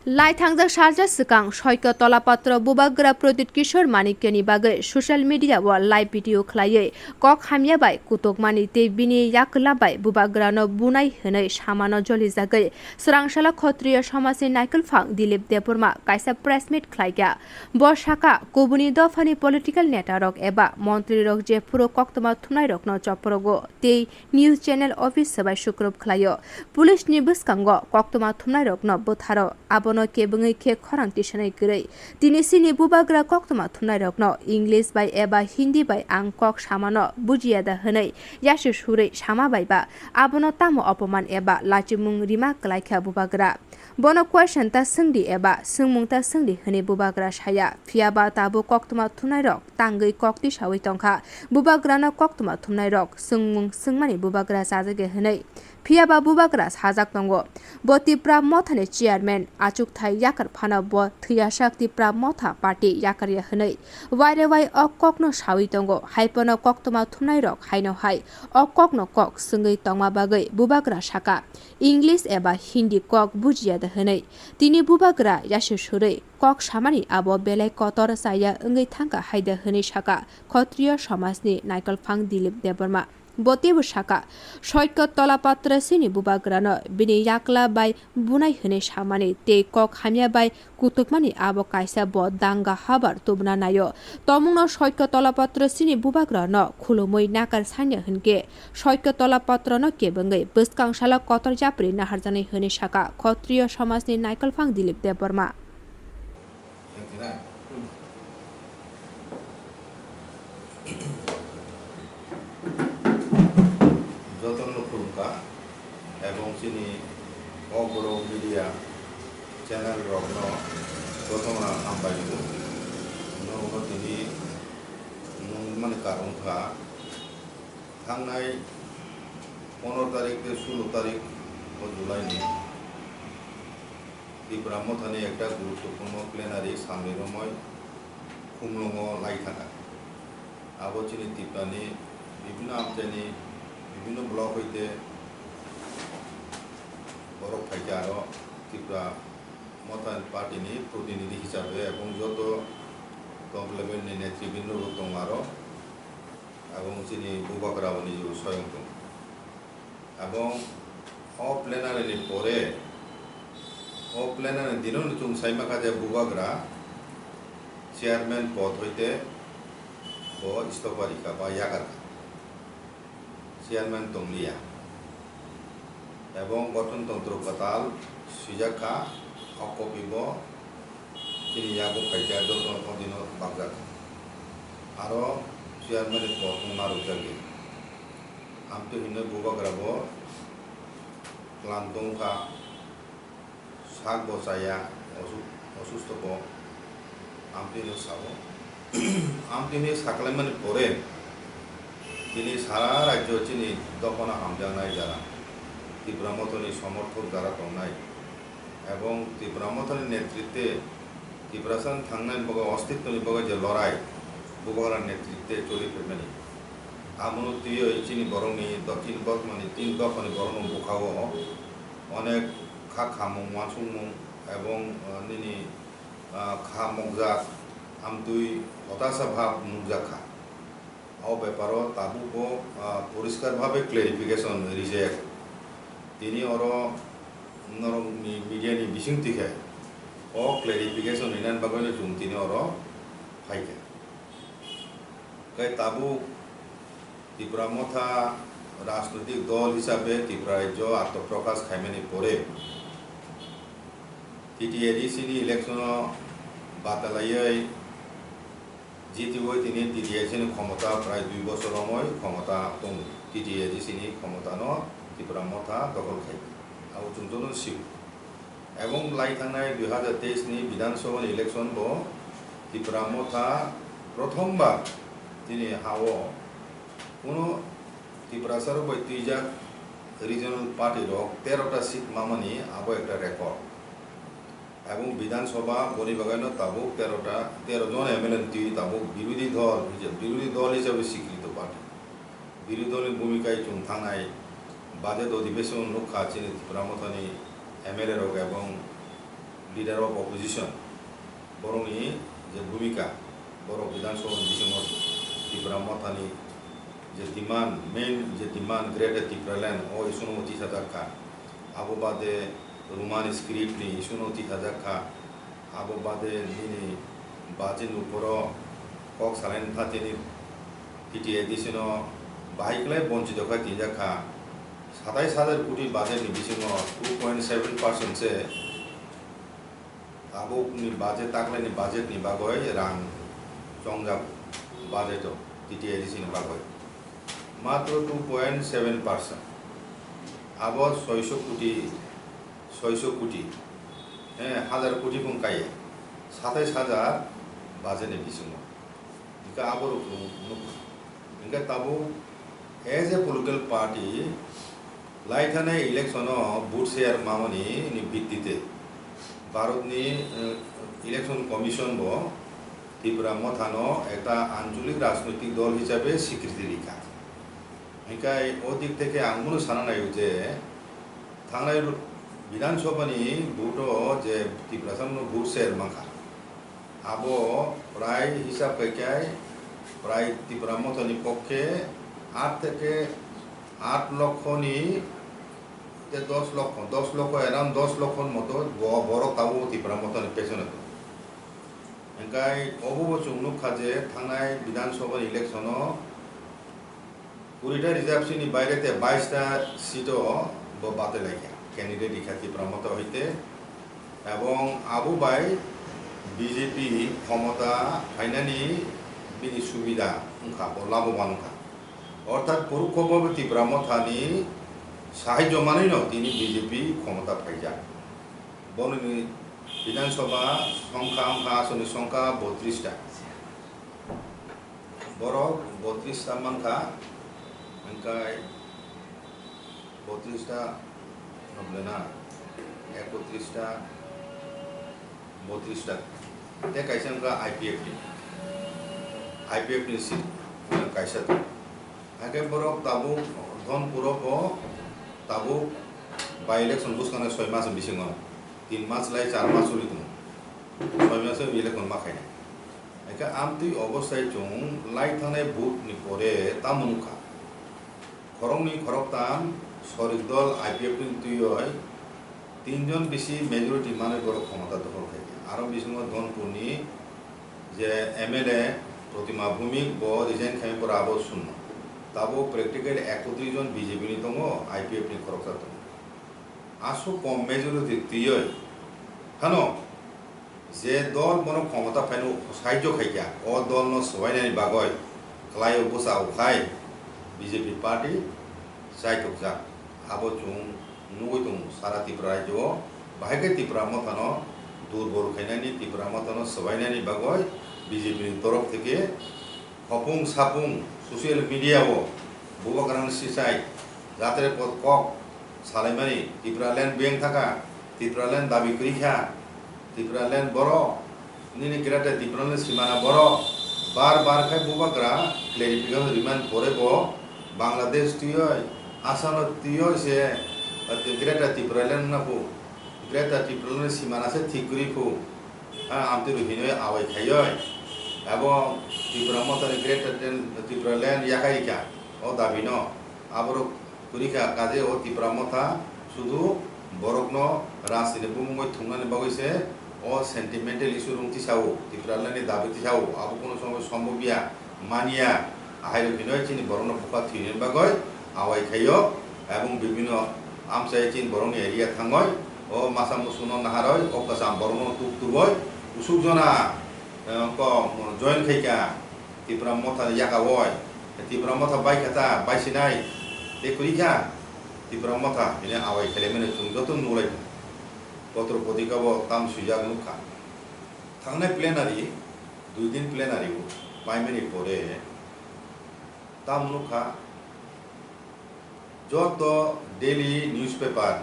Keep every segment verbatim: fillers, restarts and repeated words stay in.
Lai thangjak salsa swkang Soikyo Tolapatro Bubagra Pradyut Kishore Manikyani bagwi social media o live video khwlaiwi kok hamya bai kutukmani tei bini yakla bai Bubagrano bunai hwnwi samano jolijagwi swrangsalo Khotriyo Somajni Naikolphang Dilip Debbarma kaisa press meet khlaikha. Bo sakha, kubuni dophani political netarok eba montrirok jephuru koktwma thumnairokno choporogo tei news channel office swbai sukrub khlaio. Police ni bwskango koktwma thumnairokno bwtharo, abono kebengwi khe khorang tisanai kwrwi. Tini chini Bubagra koktwma thumnairokno English bai eba Hindi bai ang kok samano bujiya da hwnwi yasi surwi sama baiba, abono tamo opoman eba lachimung rima kwlaikha Bubagra? Bono question ta swngdi eba swngmung ta swngdi hwnwi Bubagra saya, phiyaba tabuk koktwma thumnairok tangwi kok tisawi tongkha. Bubagrano koktwma thumnairok swngmung swngmani Bubagra chajagya hwnwi. Phiyaba Bubagra sajak tongo. Bo Tipra Mothani chairman, achukthai yakar phano bo thwiyasak Tipra Motha party yakarya hwnwi. Waire wai o kokno sawi tongo, haiphano koktwma thumnairok haino hai o kokno kok swngwi tongma bagwi Bubagra sakha. English eba Hindi kok bujiya da hwnwi. Tini Bubagra yasi surwi kok samani abo belai kotor chaya wngwi thangkha hai da hwnwi sakha Khotriyo Somajni Naikolphang Dilip Debbarma. Bo teibo sakha, Soikyo Tolapatro chini Bubagrano bini yakla bai bunai hwnwi samani tei kok hamya bai kutukmani abo kaisa bo danga habar tubuna naio. Tomungno Soikyo Tolapatro chini Bubagrano khulumwi nakar sanya hwnkhe Soikyo Tolapatrono kebengwi bwskang salo kotor japri naharjaknai hwnwi sakha Khotriyo Somajni Naikolphang Dilip Debbarma. Jotono khulumkha ebong chini Okborok media channel rokno jotono hambai rwo. Norokno tini nungmani karon kha thangnai pondro tarik tei sulo tarik o July ni Tipra Mothani ekta guruttopurno plenary samni romwi Khumlungo lai thangkha. Abo chini Tiprani bibhinno amchaini bibhinno block hoite borok phaikha aro Tipra Motha party ni protinidhi hisabe ebong joto top level ni netribinno bo tongo aro. Abo wng chini Bubagra o nijebo soyong tong. Abo o plenary ni pore, o plenary ni dino no chwng sai mankha je Bubagra chairman pod hoite bo istofa rikha ba yakarkha, chairman tongliya. Ebong gothon tontro kwtal swijak kha, o copy bo chini yago phaikha, joto o dino bakjak. Aro chairman ni pod wng narwkjakya. Amtwi hwnwi Bubagra bo klam tongkha, sak bo chaya, osu-, osusto bo. Amtwi hwnwi sao. Amtwi hwnwi saklaimani pore, tini sara rajyo chini dophano hamjaknai jara, Tipra Mothani somorthok jara tongnai, ebong Tipra Mothani netritwe Tiprasa thangnai bagwi, ostitwni bagwi je lorai, Bubagra netritwe choli phaimani. Abono twiwi chini borokni Dokhin Botmani tin dophani borokno bwkhao onek kha khamung, uansukmung ebong, ah, nini ah, kha mokjak, amtwi hotasa bhab nukjak kha. O beparo tabukbo, ah, poriskar bhabe clarification rijak. Tini oro norokni media ni bisingtwi khe o clarification rinani bagwino chwng tini oro phaikha. Tei tabuk Tipra Motha rajnoitik dol hisabe Tripura rajyo atmaprokash khaimani pore, T T A D C ni election o batalaiwi jitiwi tini T T A D C ni khomota prai dui bochor romwi khomota tongo. T T A D C ni khomota no Tipra Motha dokhol khai, abo chwng joto sio. Ebong lai thangnai dui hazar teis ni Bidhan Sabha ni election bo Tipra Motha prothom bar tini ha-o kuno Tiprasa rok bai twijak regional party rok tero ta seat mamani abo ekta record. Ebong Bidhan Sabha boni bagwi no tabuk tero ta, tero jon M L A twi tabuk birodhi dol, birodhi dol hisabe sikrito party. Birodhi dolni bhumika chwng thangnai budget odhibeson nukha chini Tipra Mothani M L A rok ebong Leader of Opposition, borokni je bhumika, borok Bidhan Sabha ni bisingo Tipra Mothani je demand, main je demand Greater Tipraland, o issue no tisajak kha. Abo bade Roman script ni issue no tisajak kha. Abo bade nini budget ni uporo kok salaini phatini T T A D C no bahai kwlai bonchito khe tinjak kha. Satais hajar koti budget ni bisingo two point seven percent se tabukni budget, taklaini budget ni bagwi rang chongjak budget o T T A D C ni bagwi. Matro two point seven percent. Abo soiso koti, soiso koti, eh, hajar koti phung kaiye, satais hajar budget ni bisingo. Hingke abo rok nukha. Hingke tabuk as a political party lai thanai election o vote share mamani ni bittite Bharat ni, eh, Election Commission bo Tipra Motha no ekta ancholik rajnoitik dol hisabe swikriti rikha. Hingke o dik theke ang bono sana naiyo je thangnai Bidhan Sabha ni vote o je Tiprasa no vote share mankha. Abo prai hisab khai khai prai Tipra Motha ni pokke aat theke aat lokho ni te dos lokho, dos lokho, around dos lokho moto bo-, borok tabuk Tipra Motha ni pesono tongo. Hingkai obo bo chwng nukha je thangnai Bidhan Sabha election o Kuri ta reservation ni baire te bais ta seat o bo batai lai kha, candidate rikha Tipra Motha hoite, ebong abo bai B J P khomota phainani bini subida wngkha, bo laboban wngkha. Orthat purukho bo Tipra Motha ni sahajyo manwi no tini B J P khomota phaijak. Bononi Bidhan Sabha songkha wngkha aswkni songkha botris ta. Borok botris ta mankha, hingkai botris ta noblena, ekotris ta, botris ta. Tei kaisa wngkha I P F T, I P F T ni seat kaisa tongo. Hakhe borok tabuk Dhonpuro bo tabuk by election bwskango soi mas bisingo, tin mas lai char mas choli tongo, soi mas election ma khainai. Hakhe amtwi obostai chwng lai thangnai vote ni pore tamo nukha. Khoroknwi khoroktham sorik dol I P F T ni twiwi tinjon bisi majority manwi borok khomota dokhol khaikha. Aro bisingo Dhonpurni je M L A Protima Bhowmik bo resign khaimani pore abo sunno. Tabuk practically ekotris jon B J P ni tongo, I P F T ni khoroksa tongo. Aswk kom majority twiwi phano je dol bono khomota phaino sahajyo khaikha, o dolno swbainani bagwi khlaio bwsa o khai B J P party chaithokjak. Abo chwng nugwi tongo sara Tripura rajyo o. Bahai khe Tipra Mothano durbol khainani, Tipra Mothano swbainani bagwi B J P ni torof theke Khopung sapung social media o bubagrani sichai jatre kok salaimani, Tipraland beng thaka, Tipraland dabi kwrwi kha, Tipraland borok, nini Greater Tipraland simana borok, bar bar khai bubagra clarification rimani pore bo Bangladesh twiwi, Assam twiwi se Greater Tipraland wngna phu, Greater Tipraland simana se thik kwrwi phu. Ah, amtwi rw hinwi awai khaiwi abo Tipra Mothani Greater Tipraland yakarikha o dabino aborok kwrwikha, kaje o Tipra Motha sudu borokno rajniti bumungwi thwngnani bagwi se o sentimental issue rwng tisao, Tipralandni dabi tisao, abo kunu somoi sombobya. Manya, ahairok hinoi chini borokno bwkha thwinani bagwi awai khaio, ebong bibino amchai chini borokni area thangoi, o masa musuno naharoi, o kwcham borokno tuk tuboi, usuk jona, eh, ko join khaikha Tipra Motha yakaoi, Tipra Motha baikha ta, baisinai, tei kwrwikha Tipra Motha, bini awai khailaimani chwng joto nuklaikha. Potro potika bo tam swijak nukha. Thangnai plenary, dui din plenary o paimani pore tam nukha, joto daily newspaper,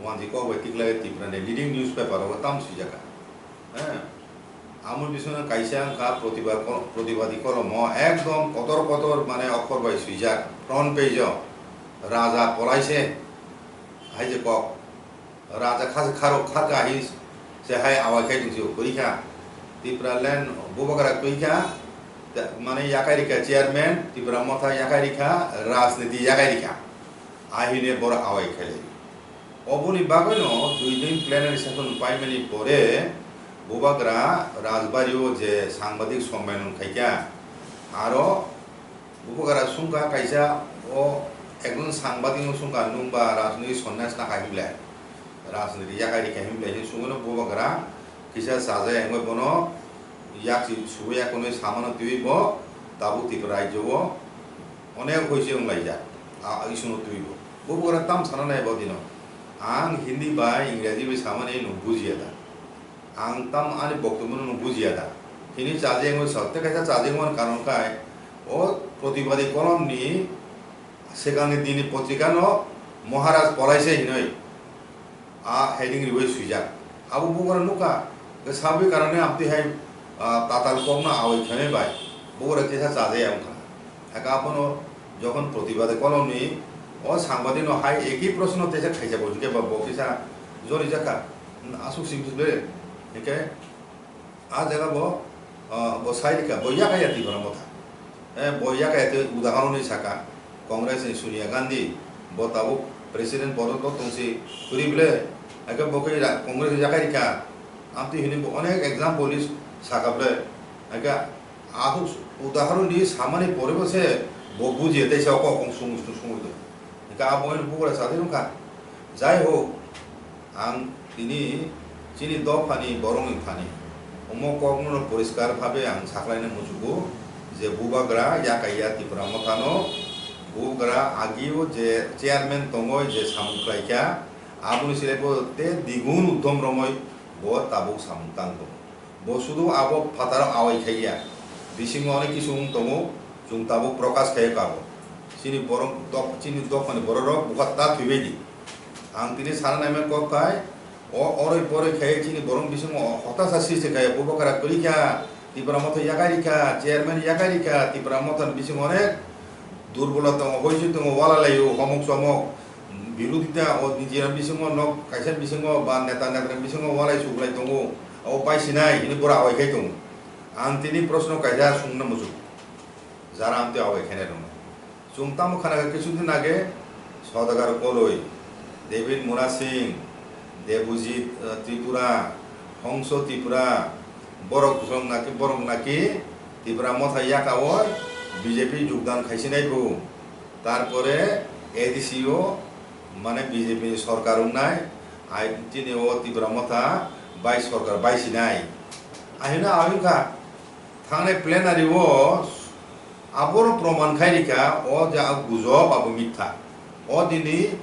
wanji kok bai tiklai Tripura ni leading newspaper o tam swijak kha. Eh, amo bisingno kaisa wngkha Protibad Kol-, Protibadi Kolomo ekdom kotor kotor mane okhor bai swijak, front page o, Raja polaise, hai je kok. Raja kha se kharok kha kha hi Se hai awai khai tongsi kwrwi kha. Tipraland bubagra kwrwi kha, ta-, mane yakai rikha chairman, Tipra Motha yakai rikha, rajniti yakai rikha. Ahine boro awai khai lai. Oboni bagwino dui din plenary session paimani pore bubagra Rajbari o je sangbadik sommelan khaikha, aro bubagra sungkha kaisa o ekjon sangbadik no sungkha, nwng ba rajniti sonnyas nakha himle, rajniti yakai rikha himle hin sungwino bubagra kisa chajai wngwi bono yak si-, subui yakunwi samano twiwi bo tabuk Tripura rajyo o onek hoise wnglaijak, a, isungno twiwi bo. Bubagra tam sana nai bo dino. Ang Hindi bai Ingreji bai samani nwng bujiya da. Ang tam ani boktobyo no bujiya da. Hini chajeng oi sa, tei kaisa chajeng wan karon khai, o protibadi kolom ni swkang ni dini potrika no Maharaj Polaisa hinoi a heading riwi swijak. Abo bubagra nukha, ke sabwi karone amtwi hai, ah, tatal kok no awai khenai bai bubagra kisa chajaya wngkha. Aka abono jokhon protibadi kolomni o sangbadik no hai eki proshno teisa khaijak bo, hwnkhe ba bo kisa jori jakha, aswk simi ble, hwnkhe a jaga bo, ah, bo sai rikha, bo yakaya Tipra Motha. Eh, bo yakaya tei udahoron ni saka, Congress ni Sonia Gandhi, bo tabuk president podo to tongsi kwrwi ble, hwnkhe bo khe ra-, Congress ni yakai rikha, amtwi hini bo onek example ni saka ble, hwnkhe Ahuk udahoron di samani pore bo se bo buji tei se oko oko sung sung sung do. Ka abo ni bugra sa de ka. Jai ho, ang tini chini dophani borok ni thani omo kok no poriskar bhabe ang saklai na muchugo je bubagra yakaya Tipra Motha no bubagra agio je chairman tongoi je samung khlai kha aboni sile bo te digun udom romoi bo tabuk samung tang tongo. Bo sudu abo phataro awai khaiya, bisingo onek kisu wng tongo, chwng tabuk prokash khaiya kabo. Chini borok dok-, chini dophani bororok bukha ta thwibaidi. Ang tini sana naimani kok khai, o oroi poroi khai chini borok bisingo hotasa srishti khai, bubagra kwrwi kha, Tipra Motha yakai rikha, chairman yakai rikha, Tipra Motha ni bisingo onek durbola tongo, hoisu tongo, wala laio, homok somok, birodita o nijera bisingo nok kaisa bisingo ba neta netra bisingo walai suglai tongo, abo bai sinai hini bora awai khai tongo. Ang tini proshno kaisa sungna muchung, jara amtwi awai khainai rwno. Chwng tamo khana kha kisu din age Saudagar Koloi, David Murasing, Debojit, eh, Tripura, Hongso Tripura, borok rok naki, borok naki Tipra Motha yakao B J P jogdan khaisinai bo. Tarpore A D C o mane B J P ni sorkar wngnai, ai chini o Tipra Motha bai sorkar bai sinai. Ahino awing kha thangnai plenary o aboro proman khai rikha o ja gujob abo mitha. O dini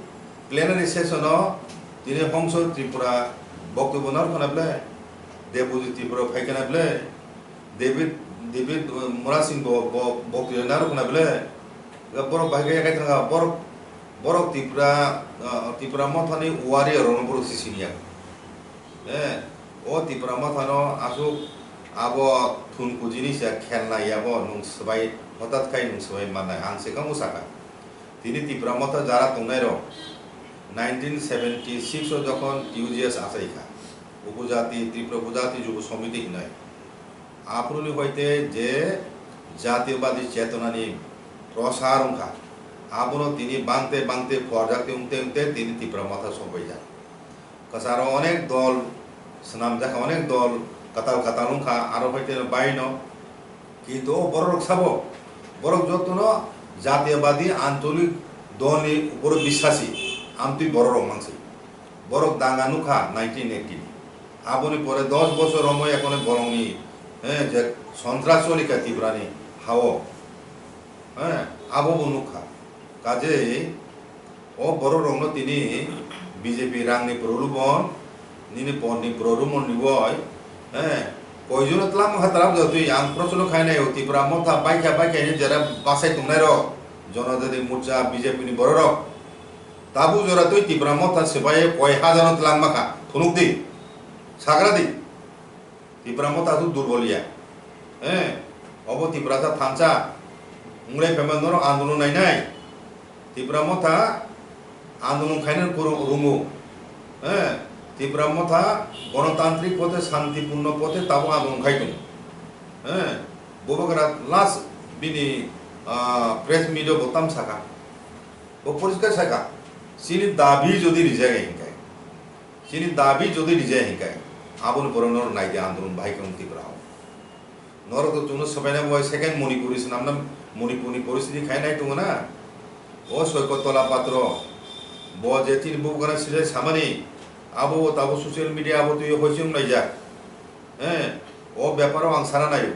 plenary session o tini Hongso Tripura boktobyo narwkha na ble, Debojit Tripura phaikha na ble, David, David, uh, Murasing bo, bo, bo twi narwkna ble. Ga borok bahai ga yakai thangkha, borok, borok Tripura, uh, Tripura Mothani warrior rokno borok si siniya. Eh, o Tripura Mothano aswk abo thun kujini se khelna yabo nwng swbai, hothat khai nwng swbai mannai, ang se kamo saka. Tini Tripura Motha jara tongnai rok nineteen seventy six o jokhon T U J S achai kha, Upojati, Tripura Upojati Jubo Somiti hinoi. Aphuruni hoite je jatiyobadi chetonani prosar wngkha, abono tini bangte bangte phuarjakte wngte wngte tini Tipra Motha sokbaijak. Kwcharo onek dol swnamjakha, onek dol kwtal kwtal wngkha, aro hoite baino. Kintu o bororok sabo, borok jotono jatiyobadi ancholik dolni uporo bisasi, amtwi bororok manswi. Borok danga nukha nineteen eighty ni. Aboni pore dos bosor romwi ekhone borokni, eh, je sontras solikha Tiprani hao, eh, abo bo nukha. Kajei o borok rokno tini B J P rangni prolubon, nini porni prolubon ni boi, eh, koijono twlangma kha twlap jotwi ang procholo khainai o Tipra Motha baikha baikha hinwi jera bachai tongnai rok, Jonojati Morcha B J P ni borok rok. Tabuk jora twi Tipra Motha swbai koi hajaro twlangma kha, phunuk di, sagra di. Tipra Motha aswk durbol ya. Eh, obo Tiprasa thansa. Wngrai phaima norok andolon nainai. Tipra Motha andolon khainani kwrwng rungo. Eh, Tipra Motha gonotantrik pothe, santipurno pothe tabuk andolon khai tongo. He, Bubagra last bini, ah, press meet o bo tam saka. Bo poriskar saka, chini dabi jodi rijak hai hingkhe, chini dabi jodi rijak hai hingkhe, aboni borok norok naidi andolon bahai khe wng Tipra o. Norok to chwngno swbaina bo second Manipuri swnamna, Manipurni poristiti khai nai tongo na. O Soikot Tola Patro, bo je chini Bubagrano silai samani, abo bo tabuk social media abo twi hoising wnglaijak. He, o beparo ang sana naio.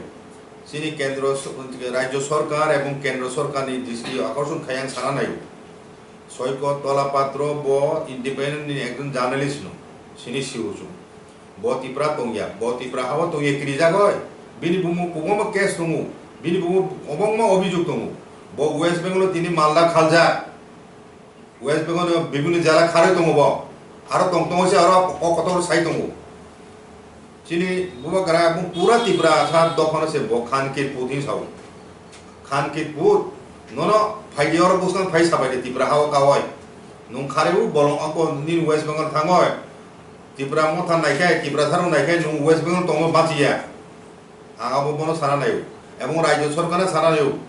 Chini kendro so-, rajyo sorkar ebong kendro sorkarni dristi akorson khai ang sana naio. Soikot Tola Patro bo independent ni ekjon journalist no, chini siuchung. Bo Tipra tongya, bo Tipra hao tongya kirijagoi. Bini bumo kwbangma case tongo, bini bumo kwbangma obijog tongo. Bo West Bengal o tini malda khaljak. West Bengal o bibhinno jela kharwi tongo bo. Aro tong tongo se aro kok kotor sai tongo. Chini Bubagra bung pura Tipra sa dophano se bo Khan Kit Put hin sao. Khan Kit Put, nono phaidi oro bwskang phai sabai de Tipra hao kawai. Nung kharwi bolong ako nini West Bengal thangoi. Tipra Motha naikhai, Tipra Sarong naikhai nung West Bengal tongo bachiya. Ang abo bono sana naio. Ebong rajyo sorkarno sana naio.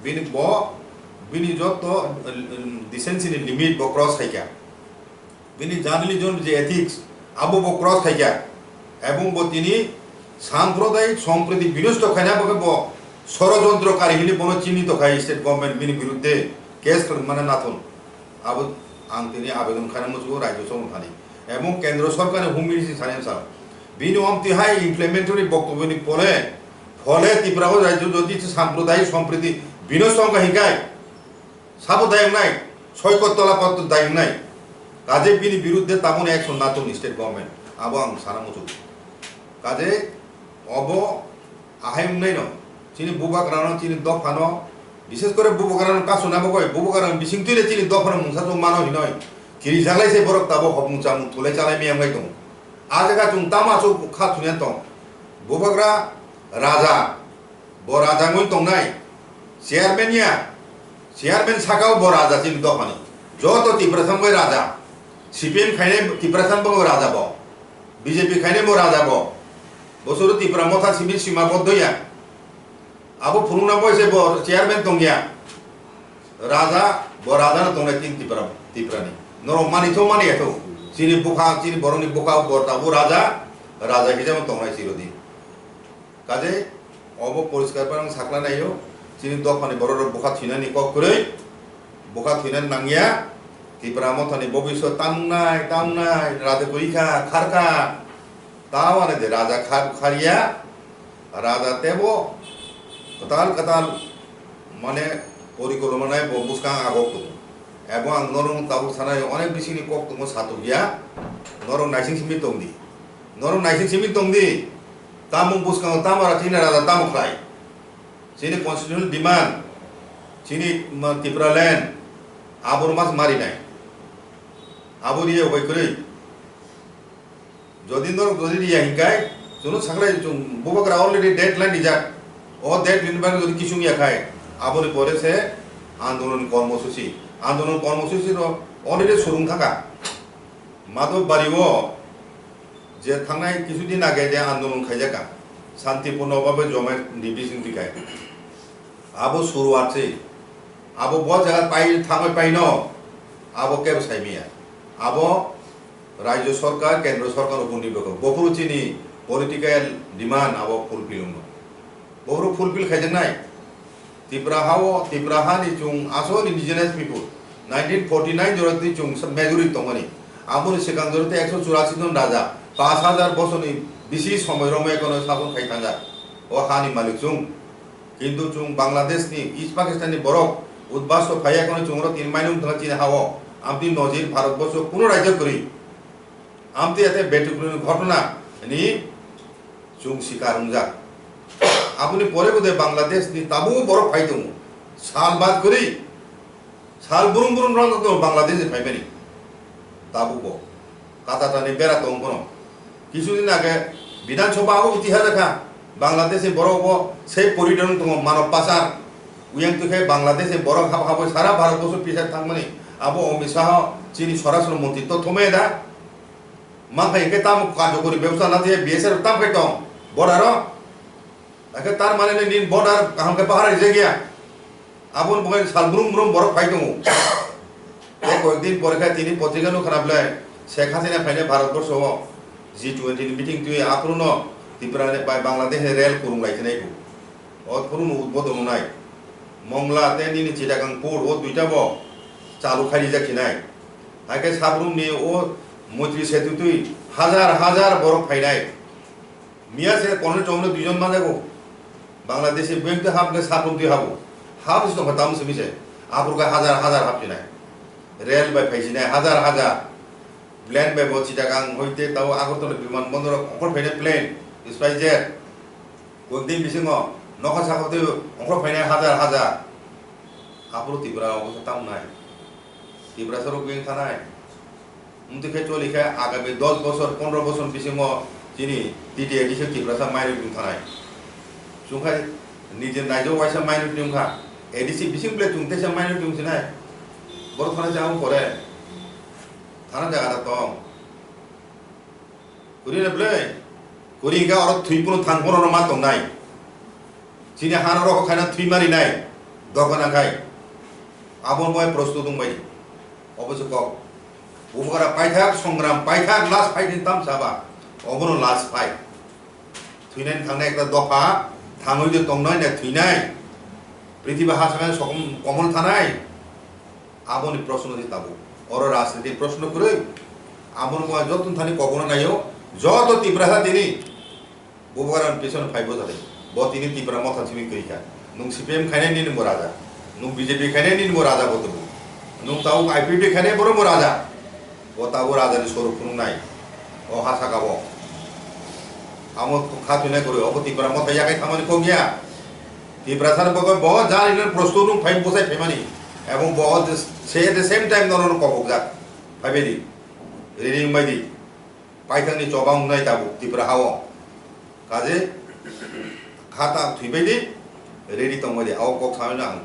Bini bo, bini jotto, um, decency ni limit bo cross khaikha. Bini journalism je ethics, abo bo cross khaikha. Ebong bo tini samprodayik sompriti binosto khaina bagwi bo sorojontro kari hini bono chini to khai state government bini biruddhe case khlai mane nathun. Abo ang tini abedon khaina muchugo rajyo sorkar thani. Ebong kendro sorkar ni home ministry thani sa. Bini omti hai implementary boktobyo ni pore, phole Tripura o rajyo jodi samprodayik sompriti binosto wngkha hinkai. Sabo dayung nai, Soikot Tola Patro dayung nai. Kaje bini biruddhe taboni action natung state government. Abo ang sana muchuk. Kaje obo ahai wngnai no. Chini bubagrano, chini dophano, bishes kore bubagrano kasu na bagoi, bubagrano bising twi le chini dophano mungsa chung mano hinoi. Kiri jalai se borok tabo hopmung chamung thulai chalai miyang lai tongo. A jaga chung tamo asuk kha thunya tong. Bubagra raja. Bo raja wngwi tongnai, chairman ya, chairman sakao bo raja chini dophani. Joto Tiprasa wngwi raja, C P M khainai Tiprasa wngwi raja bo, B J P khainai bo raja bo. Bosoro Tipra Motha simi sima boddo ya. Abo phunukna bo se bo chairman tongya. Raja, bo raja no tongnai tin Tipra, Tiprani. Norok mani tho mani ya tho. Chini bukha, chini borokni bukha bo tabuk raja, raja hijab tongnai chirodi. Kaje obo poriskar bai ang sakla naio, chini dophani borok rok bwkha thwinani kok kwrwi, bwkha thwinani nangya, Tipra Mothani bobiswt tamnai, tamnai, raja kwrwi kha, khar kha, tamo ani de raja khar, kharya, raja tebo kwtal kwtal mane porikolma nai bo bwskang agok tongo. Ebo ang norok tabuk sanai onek bisingni kok tongo satukya, norok naising simi tongdi. Norok naising simi tongdi, tamo bwskango tamo ra chini raja tamo khlai? Chini constitutional demand, chini ma Tipraland, abo mas marinai. Abo riya bai kwrwi. Jodi norok jodi riya hinkai, chwngno saklai chwng bubagra already deadline rijak. O deadline bai jodi kisung ya khai, aboni pore se andolon kormosuchi. Andolon kormosuchi ro already surung thaka. Madhobari o je thangnai kisu din age je andolon khaijakha, santipurno bhabe jomai ni bising tikai. Abo suruat se. Abo bo jaga pai thangwi paino. Abo kebo saimiya. Abo rajyo sorkar, kendro sorkar upor nirbhor kho. Bophuru chini political demand abo fulfill wngno. Bophuru fulfill khaijaknai. Tipra hao, Tipra hani chwng asol indigenous people. Nineteen forty nine joroti chwng majority tongmani. Aboni swkang joroti ekso churasi jon raja, pash hajar bosorni bisi somoi romwi ekono sabon khai thangjak. O hani malik chwng. Kintu chwng Bangladesh ni, East Pakistan ni borok udbasto phaiya kono chwng oro tin mainung thangna chini hao. Amtwi nojir Bharat borso kuno raijak kwrwi. Amtwi ate betukruni ghotona ni chwng sikar wngjak. Aboni pore bo de Bangladesh ni tabuk borok phai tongo. Sal bad kwrwi, sal burum burum rang tongo Bangladesh ni phaimani. Tabuk bo. Katatani bera tong kono. Kisu din age Bidhan Sabha abo tiha jakha. Bangladesh ni borok bo sei poridan tongo mano pasar. Uyang tukhe Bangladesh ni borok habo habo sara Bharat boso pisar thangmani. Abo Amit Shah chini swarashtra montri to thomai da. Mankha hingke tamo karjokori bebosta na thwiya B S F tam khai tong border o. Hakhe tar mane nini border kaham khe pahara rijak ya. Aboni bagwi sal brum brum borok phai tongo. Tei koyekdin pore khe tini potrika nukha na belai Sheikh Hasina phainai Bharatborsho o G twenty ni meeting twi aphuru no Tripura ni bai Bangladesh ni rel kurung lai khe nai bo. O phuru no udbodon wngnai. Mongla tei nini Chittagong port o duita bo chalu khai rijak khinai. Hakhe Sabrum ni o Moitri Setu twi hajar hajar borok phainai. Miya se kono chomno duijon manjago. Bangladeshi bank twi hapne Sabrum twi habo. Habo se tongkha tamo simi se. Aphuru khe hajar hajar hapsinai. Rel bai phaisinai hajar hajar. Plane bai bo Chittagong hoite tabo Agartala biman bondoro ongkhor phainai plane, SpiceJet. Koyekdin bisingo nokha saka twi ongkhor phainai hajar hajar. Aphuru Tripura o tamo nai. Tiprasa rok beng thanai. Wngtwi khe choli khe agami dos bosor, pondro bosor bisingo chini T T A D C Tiprasa minority wng thanai. Chwng khai nijini raijo waisa minority wngkha. A D C bising ble chwng teisa minority wng sinai. Borok thana se abo pore. Thana jaga da tong. Kuri na ble. Kuri hingke oro thwi phano thang phano ma tongnai. Chini hano rok khaina thwi mari nai. Doka na khai. Abo mo prostut wng bai. Obo se kok. Bubagra paithak songram paithak last fight ni tam saba. Obo no last fight. Thwinai thangnai ekta dopha. Thangwi de tongnai na thwinai. Prithibi ha sakai sokom komol thanai. Aboni proshno di tabuk. Oro rajniti proshno kwrwi. Aboni bo joto thani kokno naio. Joto Tiprasa tini Bubagra ni pisono phai bwjadi. Bo tini Tipra motha simi kwrwi kha. Nwng C P M khainai nini bo raja. Nwng B J P khainai nini bo raja bo tabuk. Nwng tabuk I P F T khainai boro bo raja. Bo tabuk raja ni sorok phunuknai. O ha saka bo. Amo kha thwinai kwrwi. Obo Tipra motha yakai thamani kok ya. Tiprasa ni bagwi bo jari no prosto nwng phai bwsai phaimani. Ebong bo se at the same time nono kokjak. Phaibai di. Ready wngbai di. Paithak ni choba wngnai tabuk Tipra ha o. Kaje kha ta thwibai di. Ready tongbai di. Abo kok sanai no ang